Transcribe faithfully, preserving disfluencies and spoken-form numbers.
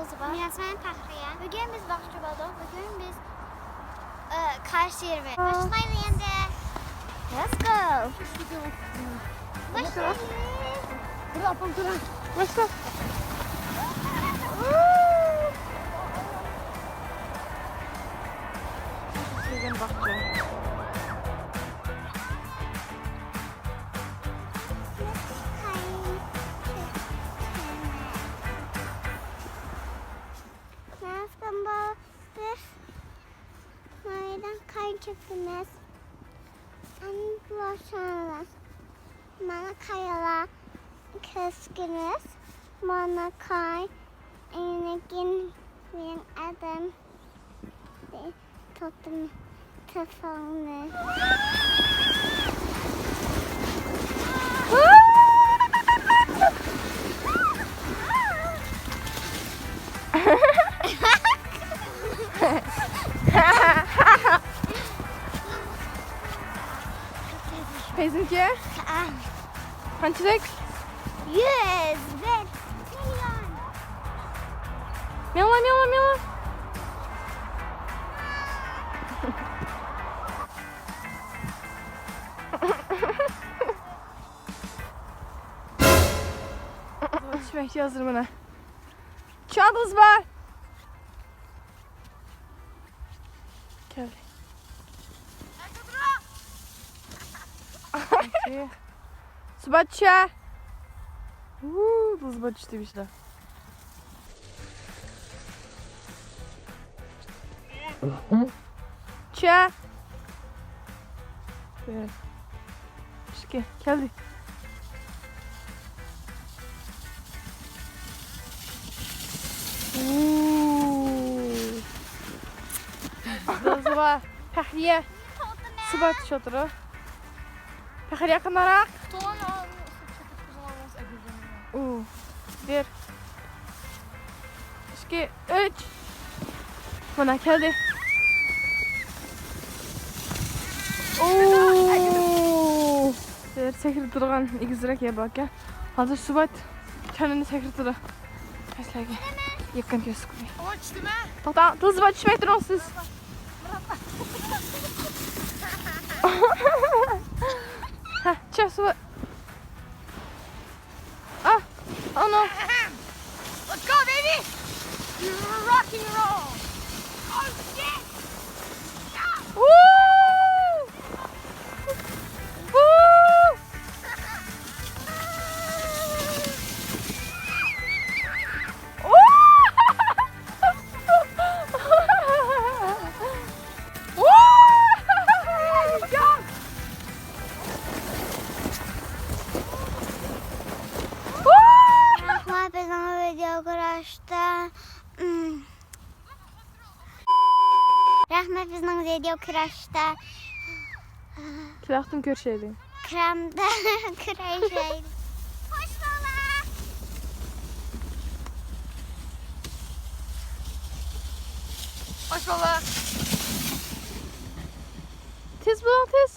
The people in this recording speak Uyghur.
ياسمىن، پەخرىيە. بۈگۈن بىز باغچە بولدۇق. بۈگۈن بىز، ئە، كارشى يېرىمىز. باشلايلى ئەمدى. Let's go. باشلايلى. بىر ئاپام تۇرۇڭ. باشلا. سۆيگەن باغچە. مەن بىز مايدان قايان چېپىمىز. ئەمدى بۇلار شۇڭلار. مانا قايىلار كەسكىنىز. مانا قاي. ئېنىكىن مېنىڭ ئادەم. توتۇم تېفىڭنى. پەيزىمكى؟ ھە. قانچىلىك؟ يۈز بىر مىليون. مېڭلا، مېڭلا، مېڭلا. چۈشمەكچى ھازىر مانا. چاغىز بار. كەل. سۇبات چۈشە. ۋۇ، سۇبات چۈشتى بىشلا. چۈشە. ئىككى، كەلدى. ئۇ. زىبا، پەخرىيە. سۇبات شوتۇرۇ. پەخرىيە قىناراق. ئۇ. بىر. ئىككى، ئۈچ. مانا كەلدى. ئۇ. بىر سەكرىتىدىغان ئېگىزرەك يەر باركەن. ھازىر سۇبات كەلدى سەكرىتىدۇ. سىلەرگە يېقىن كۆرسىتىپ قوياي. توختاڭ، تىل سۇبات چۈشمەي تۇرۇڭ سىز. ھە، چۈش سۇبات. Ah, oh no. Let's go, baby! Rock and roll! Oh, shit! Woo! Woo! رەھمەت، بىزنىڭ ۋىدېو كۆرۈشتە. رەھمەت، بىزنىڭ ۋىدېو كۆرۈشتە. كىراقتىن كۆرۈشەيلى. كىرامدا كۆرۈشەيلى. خوش بولا. خوش بولا. تېز بولۇڭ، تېز.